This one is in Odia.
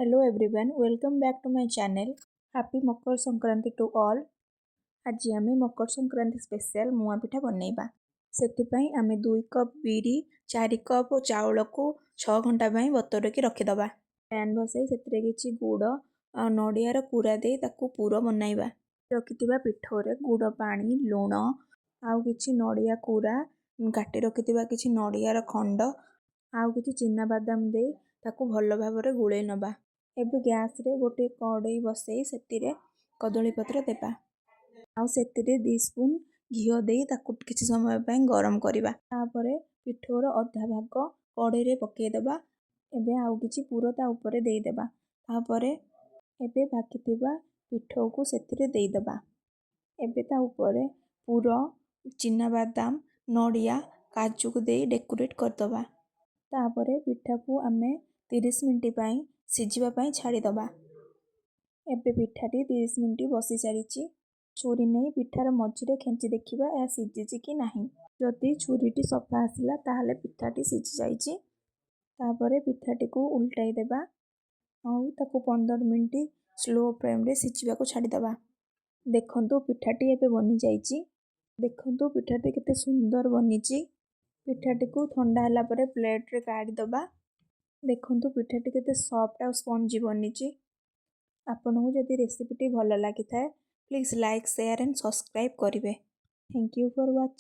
Hello everyone, welcome back to my channel. Happy Makar Sankranti to all. ଆଜି ଆମେ ମକର ସଂକ୍ରାନ୍ତି ସ୍ପେଶାଲ ମୁଆଁ ପିଠା ବନେଇବା। ସେଥିପାଇଁ ଆମେ 2 କପ୍ ବିରି, 4 କପ୍ ଚାଉଳକୁ 6 ଘଣ୍ଟା ପାଇଁ ବତୁରେଇକି ରଖିଦେବା। ପ୍ୟାନ୍ ବସାଇ ସେଥିରେ କିଛି ଗୁଡ଼ ଆଉ ନଡ଼ିଆର କୁରା ଦେଇ ତାକୁ ପୁର ବନାଇବା। ରଖିଥିବା ପିଠଉରେ ଗୁଡ଼ ପାଣି, ଲୁଣ ଆଉ କିଛି ନଡ଼ିଆ କୁରା, କାଟି ରଖିଥିବା କିଛି ନଡ଼ିଆର ଖଣ୍ଡ ଆଉ କିଛି ଚିନାବାଦାମ ଦେଇ ତାକୁ ଭଲ ଭାବରେ ଗୋଳେଇ ନେବା। ଏବେ ଗ୍ୟାସରେ ଗୋଟିଏ କଡ଼େଇ ବସେଇ ସେଥିରେ କଦଳୀ ପତ୍ର ଦେବା ଆଉ ସେଥିରେ 2 ସ୍ପୁନ୍ ଘିଅ ଦେଇ ତାକୁ କିଛି ସମୟ ପାଇଁ ଗରମ କରିବା। ତାପରେ ପିଠଉର ଅଧା ଭାଗ କଡ଼େଇରେ ପକାଇଦେବା। ଏବେ ଆଉ କିଛି ପୁର ତା ଉପରେ ଦେଇଦେବା। ତାପରେ ଏବେ ବାକି ଥିବା ପିଠଉକୁ ସେଥିରେ ଦେଇଦେବା। ଏବେ ତା ଉପରେ ପୁର, ଚିନାବାଦାମ, ନଡ଼ିଆ, କାଜୁକୁ ଦେଇ ଡେକୋରେଟ୍ କରିଦେବା। ତାପରେ ପିଠାକୁ ଆମେ 30 ମିନିଟ୍ ପାଇଁ ସିଝିବା ପାଇଁ ଛାଡ଼ିଦେବା। ଏବେ ପିଠାଟି 30 ମିନିଟ୍ ବସି ସାରିଛି। ଛୁରୀ ନେଇ ପିଠାର ମଝିରେ ଖେଞ୍ଚି ଦେଖିବା ଏହା ସିଝିଛି କି ନାହିଁ। ଯଦି ଛୁରୀଟି ସଫା ଆସିଲା, ତାହେଲେ ପିଠାଟି ସିଝି ଯାଇଛି। ତାପରେ ପିଠାଟିକୁ ଉଲଟାଇ ଦେବା ଆଉ ତାକୁ 15 ମିନିଟ୍ ସ୍ଲୋ ଫ୍ଲେମ୍ରେ ସିଝିବାକୁ ଛାଡ଼ିଦେବା। ଦେଖନ୍ତୁ, ପିଠାଟି ଏବେ ବନିଯାଇଛି। ଦେଖନ୍ତୁ, ପିଠାଟି କେତେ ସୁନ୍ଦର ବନିଛି। ପିଠାଟିକୁ ଥଣ୍ଡା ହେଲା ପରେ ପ୍ଲେଟ୍ରେ କାଢ଼ିଦେବା। ଦେଖନ୍ତୁ, ପିଠାଟି କେତେ ସଫ୍ଟ ଆଉ ସ୍ପଞ୍ଜି ବନିଛି। ଆପଣଙ୍କୁ ଯଦି ରେସିପିଟି ଭଲ ଲାଗିଥାଏ, please like, share and subscribe କରିବେ। Thank you for watching.